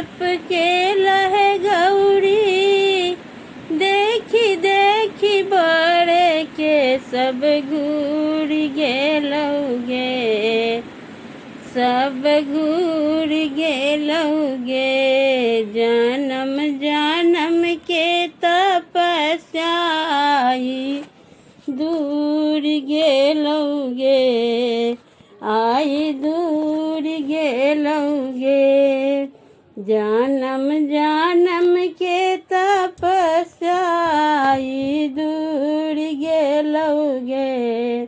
तप के लह गौरी, देखी देखी बड़े के सब घूर गेलौ गे, सब घूर गेलौ गे। जनम जनम के तपस्या आई दूर गेलौ गे, आई दूर गेलौ गे। जनम जनम के तपस्या आई दूर गेलौ गे,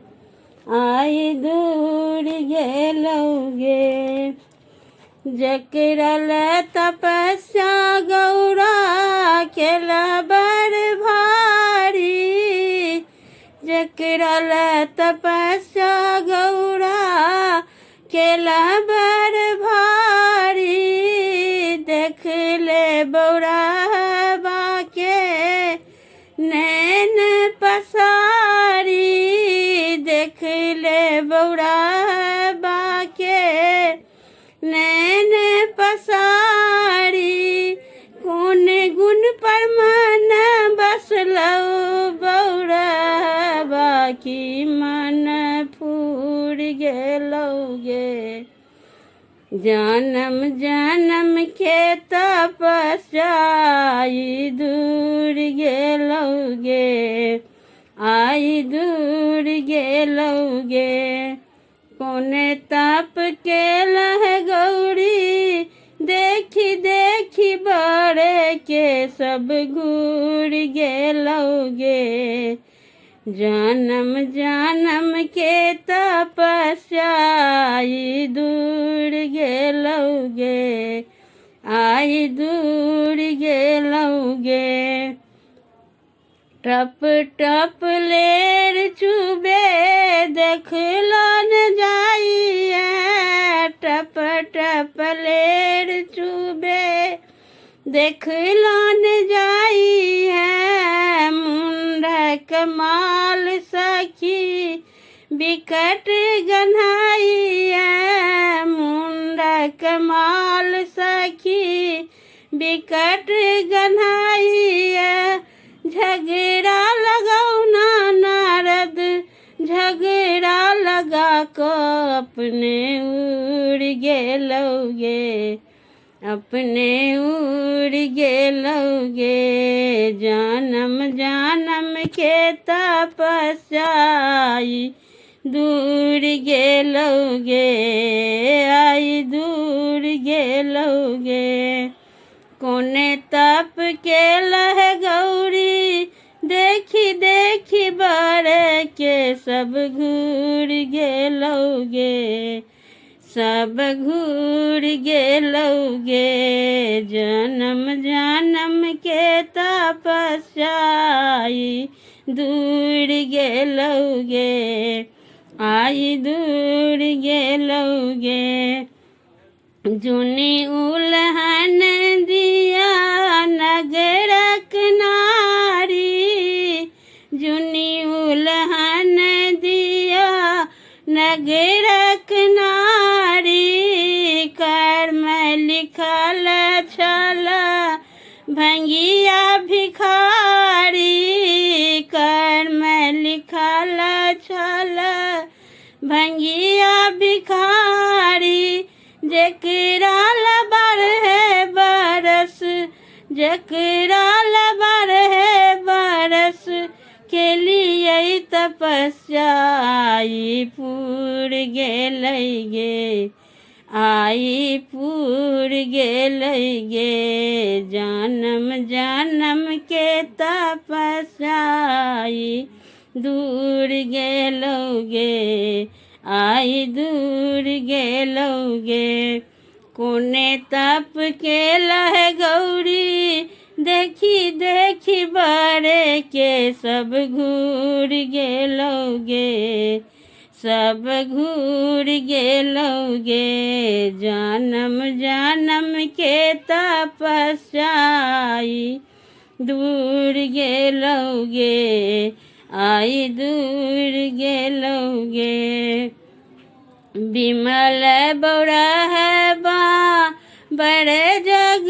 आई दूर गेलौ गे। जकरा ले तपस्या गौरा केला बड़ भारी, जकरा ले तपस्या गौरा केला बड़ भारी, देख ले बौरा के नैन पसारी, देख ले बौरा के नैन पसारी। कोन गुण पर मन बसलौ बौरा बाकी मन फूर गेलौ गे। जनम जनम के तपस्या आई दूर गेलौ गे, आई दूर गेलौ गे। कोने तप के लह गौरी, देखी देखी बड़े के सब घूर गेलौ गे। जनम जनम के तपस्या आई दूर गेलौ गे, आई दूर गेलौ गे। टप टप लेर चुबे देखलो न जाइए, टप टप लेर चुबे देखलो न जाइए। मुंडक माल सखी बिकट गन्हाइए, मुंडक माल सखी बिकट गन्हाइए। झगड़ा लगौना नारद, झगड़ा लगा कऽ अपने उड़ गेलौ गे, अपने उड़ गेलौ गे। जनम जनम के तपस्या आई दूर गेलौ गे, आई दूर गेलौ गे। कोने तप के लह गौरी, देखी देखी बड़े के सब घूर गेलौ गे, सब घूर गेलौ गे। जनम जनम के तपस्या आई दूर गेलौ गे, आई दूर गेलौ गे। जुनी उलहन दिया नगरक नारी, जुनी उलहन दिया नगरक नारी। कर्म लिखल छल भंगिया भिखारी, कर्म लिखल छल भंगिया भिखारी। जकरा लबर है बरस, जकरा लबर है बरस, के लिए तपस्या आई पूर गेलै गे, आई पूर गेलै गे। जनम जनम के तपस्या आई दूर गेलौ गे, आई दूर गेलौ गे। कोने तप के लह गौरी, देखी देखी बड़े के सब घूर गेलौ गे, सब घूर गेलौ गे। जनम जनम के तपस्या आई दूर गेलौ गे, आई दूर गेलौ गे। विमल बौरा है बा बड़े जग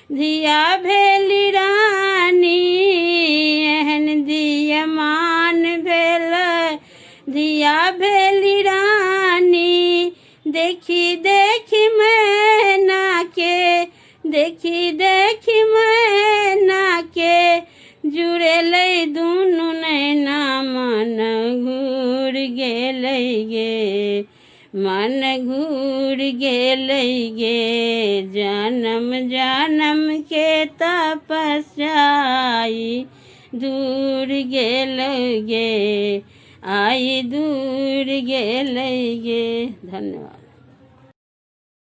धिया भेली रानी, एहन दियमान भेल धिया भेली रानी। देखी देखी मैना के, देखी देखी मैना के, जुड़ेलै दुनू नैना, मन घूर गेलै गे, मन घूर गेलै गे। जनम जनम के तपस्याई दूर गेलै गे, आइ दूर गेलै गे। धन्यवाद।